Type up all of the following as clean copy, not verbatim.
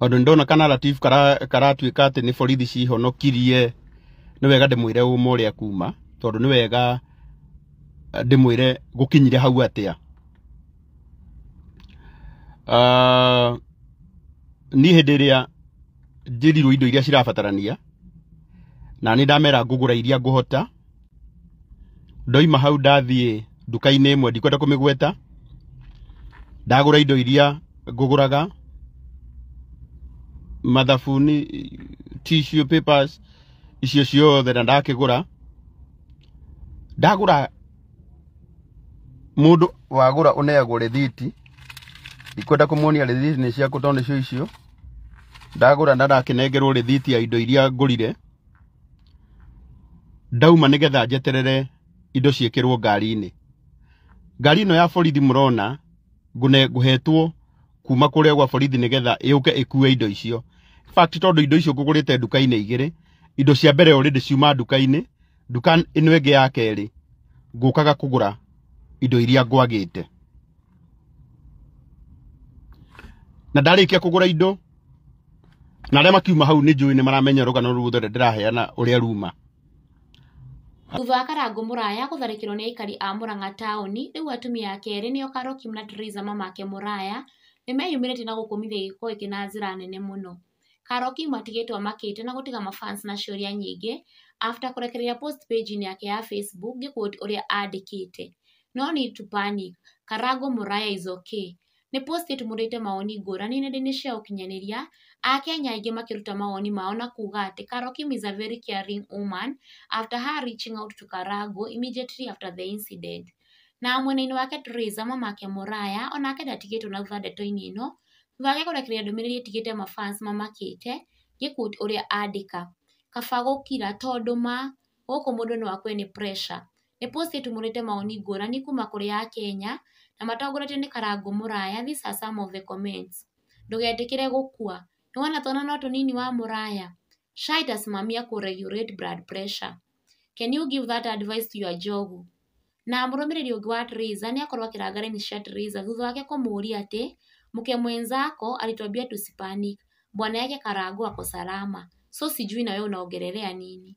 Tondũ nĩndona ka narrative karatuĩka atĩ nĩ borithi cihonokirie, nĩ wega ndĩmwĩre ũma ũrĩa kuma, tondũ nĩ wega ndĩmwĩre gũkinyire hau atĩa. Niĩ hĩndĩ ĩrĩa njĩrirwo indo iria cirabatarania, na nĩ ndamera ngũgũra iria ngũhota, ndoima hau ndathiĩ nduka-inĩ ĩmwe ndikwenda kũmĩgweta, ndagũra indo iria ngũgũraga, mathabuni, tissue papers, icio ciothe na ndakĩgũra. Ndagũra, mũndũ wagũra ũneagwo rĩthiti, ndikwenda kũmuonia rĩthiti nĩ ciakũ tondũ nĩcio icio. Ndagũra na ndakĩnengerwo rĩthiti ya indo iria ngũrire, ndauma nĩgetha njeterere indo ciĩkĩrwo ngari-inĩ. Ngari ĩno ya borithi mũrona ngũhetwo kuma kũrĩa gwa borithi nĩgetha ĩũke ĩkue indo icio. In fact, tondũ indo icio ngũgũrĩte nduka-inĩ igĩrĩ, indo cia mbere already ciuma nduka-inĩ, nduka ĩno ĩngĩ ya kerĩ ngũkaga kũgũra indo iria ngwagĩte. Na ndarĩkia kũgũra indo, na arĩa makiuma hau nĩ njũĩ nĩ maramenya rũgano ruothe ndĩraheana ũrĩa ruma. Thutha wa Karangũ Mũraya gũtharĩkĩrwo nĩ aikari a Murang'a taũni, rĩu atumia ake erĩ nĩo Carol Kim na Triza mamake Mũraya nĩmeyumĩrĩtie na gũkũmithia gĩko gĩkĩ na njĩra nene mũno. Carol Kim atigĩtwo amakĩte na gũtiga mafans na ciũria nyingĩ after kũrekereria post page-inĩ yake ya Facebook ngĩquote ũrĩa andĩkĩte: No need to panic, Karangũ Mũraya is okay. Nĩ post ĩtumũrĩte mawoni ngũrani nenda-inĩ cia ũkinyanĩria, Akenya aingĩ makĩruta mawoni mao na kuga atĩ Carol Kim is a very caring woman after her reaching out to Karangũ immediately after the incident. Na mwena-inĩ wake Triza mamake Mũraya onake ndatigĩtwo na thutha ndeto-inĩ ĩno, thutha wake kũrekereria ndũmĩrĩri ĩtigĩte mafans mamakĩte ngĩquote ũrĩa andĩka: Kaba gũkira tondũ ma gũkũ mũndũ no akue nĩ pressure. Nĩ post ĩtumũrĩte mawoni ngũrani kuma kũrĩ Akenya na matongoretio nĩ Karangũ Mũraya. These are some of the comments. Ndũgetĩkĩre gũkua, nĩwona twana no tũnini wa Mũraya. SHA itasimamia kũregulate blood pressure. Can you give that advice to your njogu? Na mũrũmĩrĩri ũngĩ wa Triza nĩ akorwo akĩranga raini cia Triza thutha wake kũmũũria atĩ mke mwenzako alituambia tusipanic, bwana yake Karangũ ako salama, so sijui na wewe unaongelelea nini.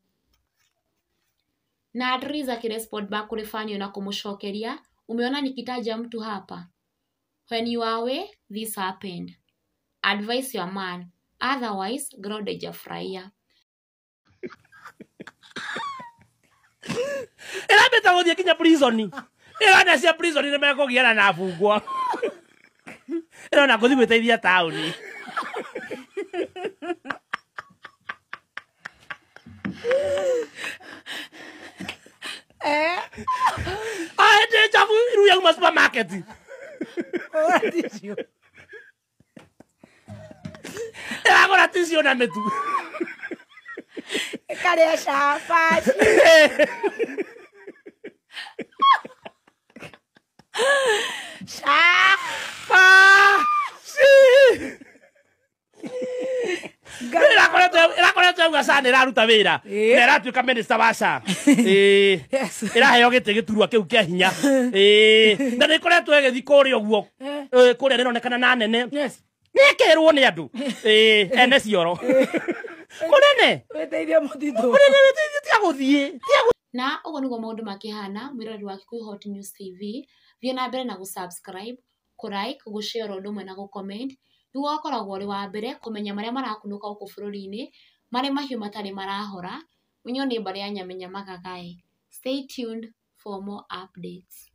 Na Triza akirespond back kũrĩ fan ĩyo na kũmũcokeria, umeona nikitaja mtu hapa? When you are away, this happened. Advise your man, otherwise ground haijafurahia. Ĩrambĩte gũthiĩ nginya prison. Ĩrona cia prison nĩ mekũgiana na abungwa. Ĩrona ngũthiĩ gwĩteithia taũni. Ahĩndĩ njabu iru yauma supermarket. Ĩragũra tissue na mĩtu. Ĩkarĩa cabaci. Ĩrakoretwo yauga SHA nĩ ĩraruta wĩra na ĩratuĩka minister wa SHA. Ĩraheo gĩtĩ gĩturwa kĩu kĩa hinya. Na nĩ ĩkoretwo ĩgĩthiĩ kũrĩa ũguo, kũrĩa nĩronekana na nene. Nĩ ĩkerwo nĩ andũ ene cioro kũnene wĩteithie mũtitũ kũnene wĩteithie tiga gũthiĩ. Na ũguo nĩguo maũndũ makĩhana. Mwĩroreri wa Kikuyu Hot News TV, thiĩ na mbere na gũ-subscribe, kũ-like, gũ-share ũndũ ũmwe na gũ-comment nĩguo ũgakoragwo ũrĩ wa mbere kũmenya marĩa marakunũka gũkũ bũrũri-inĩ, marĩ mahiũ matarĩ marahora. Mũnyuo nĩ mbarĩ ya Nyamenya Magagaĩ. Stay tuned for more updates.